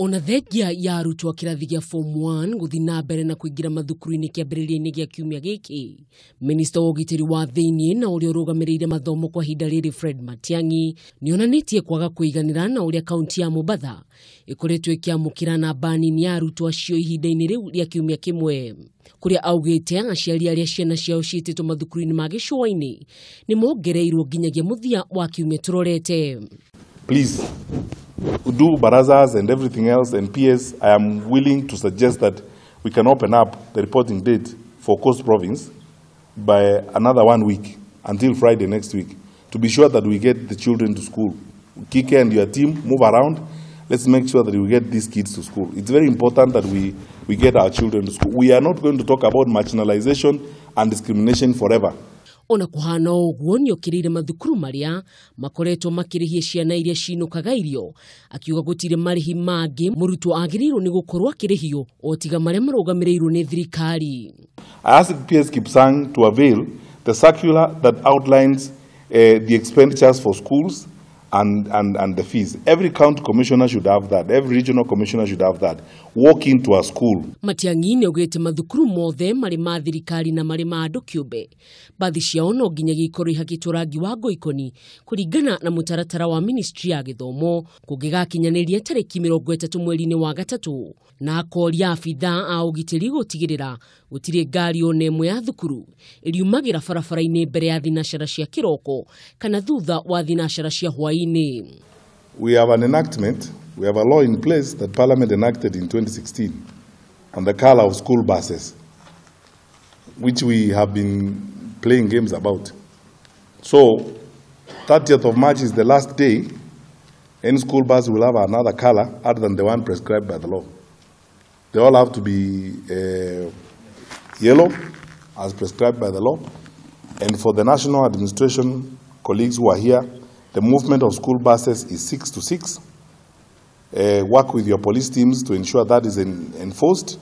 Ona thengia ya arutwo a kĩrathi gĩa form 1 gũthiĩ na mbere na kũingĩra mathukuru-inĩ kĩambĩrĩria-inĩ gĩa kiumia gĩkĩ, minista wa ũgitĩri wa thĩinĩ na ũrĩa ũrũgamĩrĩire mathomo kwa ihinda rĩrĩ Fred Matiang'i nĩonanĩtie kwaga kũiganĩra na ũrĩa kaunti ya Mombatha ĩkoretwo ĩkĩamũkĩra namba nini ya arutwo acio ihinda-inĩ rĩu rĩa kiumia kĩmwe, kũrĩa augĩte aciari arĩa ciana ciao ciĩtĩtwo mathukuru-inĩ ma gĩcũa-inĩ nĩ mongereirwo nginyagia mũthia wa kiumia tũrorete. Please do barazas and everything else, and PS, I am willing to suggest that we can open up the reporting date for Coast Province by another 1 week until Friday next week, to be sure that we get the children to school. Kike and your team, move around. Let's make sure that we get these kids to school. It's very important that we get our children to school. We are not going to talk about marginalization and discrimination forever. Ona kuhana ũguo nĩokĩrĩire mathukuru marĩa makoretwo makĩrĩhia ciana iria cinũkaga irio, akiuga gũtirĩ marĩhi mangĩ mũrutwo agĩrĩirwo nĩ gũkorwo akĩrĩhio o tiga marĩa marũgamĩrĩirwo nĩ thirikari. I asked PS Kipsang to avail the circular that outlines the expenditures for schools and the fees. Every county commissioner should have that. Every regional commissioner should have that. Walk into a school. Matiang'i nĩaugĩte mathukuru mothe marĩ ma thirikari na marĩ ma andũ kĩũmbe bathi ciao no nginyagia ikorwo ihakĩtwo rangi wa ngoikoni kũringana na mũtaratara wa ministry ya gĩthomo kũngĩgakinyanĩria tarĩki 30 mweri-inĩ wa gatatũ, na akoria abithaa a ũgitĩri gũtigĩrĩra gũtirĩ ngari ona ĩmwe ya thukuru ĩriumagĩra barabara-inĩ mbere ya thinacara cia kĩroko kana thutha wa thinacara cia hwaĩ-inĩ. We have an enactment, we have a law in place that Parliament enacted in 2016 on the color of school buses, which we have been playing games about. So, 30th of March is the last day any school bus will have another color other than the one prescribed by the law. They all have to be yellow as prescribed by the law. And for the national administration colleagues who are here, the movement of school buses is 6 to 6. Work with your police teams to ensure that is enforced.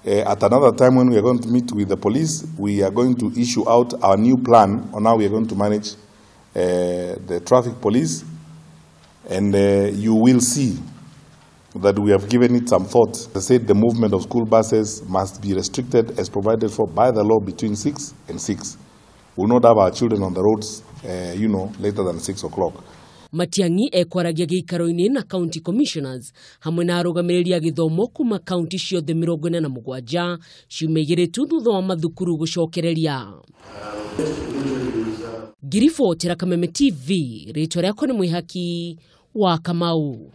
At another time when we are going to meet with the police, we are going to issue out our new plan on how we are going to manage the traffic police. And you will see that we have given it some thought. As I said, the movement of school buses must be restricted as provided for by the law between 6 and 6. We will not have our children on the roads, later than 6 o'clock. Matiang'i ekwaragia gĩikaro-inĩ na county commissioners hamwe na arũgamĩrĩri a gĩthomo kuma kaunti ciothe 47 ciumia igĩrĩ tu thutha wa mathukuru gũcokereria. Ngiribotera Kameme TV, rĩtwa rĩakwa nĩ Mwĩhaki wa Kamau.